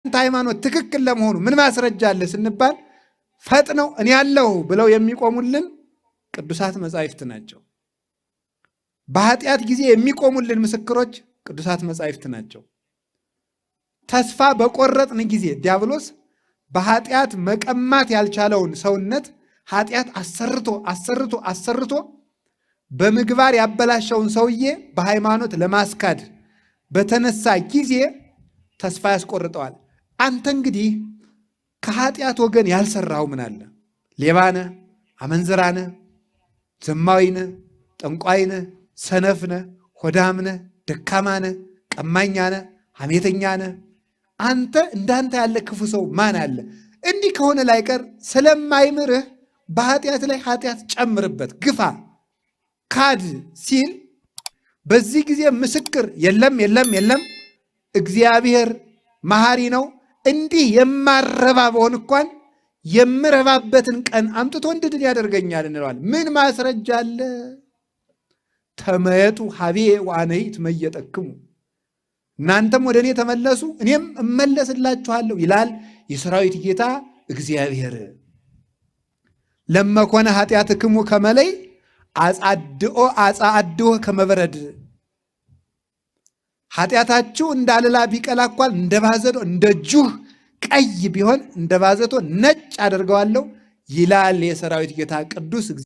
ሃይማኖት ትክክል ለመሆኑ ምን ማስረጃ አለ ስንባል ፈጥነው እኔ ያለሁ ብለው የሚቆሙልን ቅዱሳት መጻሕፍት ናቸው። በኃጢአት ጊዜ የሚቆሙልን ምስክሮች ቅዱሳት መጻሕፍት ናቸው። ተስፋ በቆረጥን ጊዜ ዲያብሎስ በኃጢአት መቀማት ያልቻለውን ሰውነት ኃጢአት አሰርቶ አሰርቶ አሰርቶ በምግባር ያበላሸውን ሰውዬ በሃይማኖት ለማስካድ በተነሳ ጊዜ ተስፋ ያስቆርጠዋል። አንተ እንግዲህ ከኃጢአት ወገን ያልሰራው ምን አለ? ሌባ ነህ፣ አመንዝራ ነህ፣ ዘማዊ ነህ፣ ጠንቋይ ነህ፣ ሰነፍ ነህ፣ ሆዳም ነህ፣ ደካማ ነህ፣ ቀማኛ ነህ፣ ሐሜተኛ ነህ። አንተ እንዳንተ ያለ ክፉ ሰው ማን አለ? እንዲህ ከሆነ ላይቀር ስለማይምርህ በኃጢአት ላይ ኃጢአት ጨምርበት፣ ግፋ፣ ካድ ሲል በዚህ ጊዜ ምስክር የለም የለም የለም፣ እግዚአብሔር መሐሪ ነው። እንዲህ የማረባ በሆን እንኳን የምረባበትን ቀን አምጥቶ እንድድን ያደርገኛል እንለዋል። ምን ማስረጃ አለ? ተመየጡ ሀቤ ወአነሂ እትመየጠክሙ፣ እናንተም ወደ እኔ ተመለሱ እኔም እመለስላችኋለሁ ይላል የሰራዊት ጌታ እግዚአብሔር። ለመኮነ ኃጢአትክሙ ከመለይ አጻድኦ አጻአድኦ ከመበረድ፣ ኃጢአታችሁ እንዳለላ ቢቀላ እንኳን እንደ ባዘቶ እንደ ጁህ ቀይ ቢሆን እንደ ባዘቶ ነጭ አደርገዋለሁ ይላል የሰራዊት ጌታ ቅዱስ።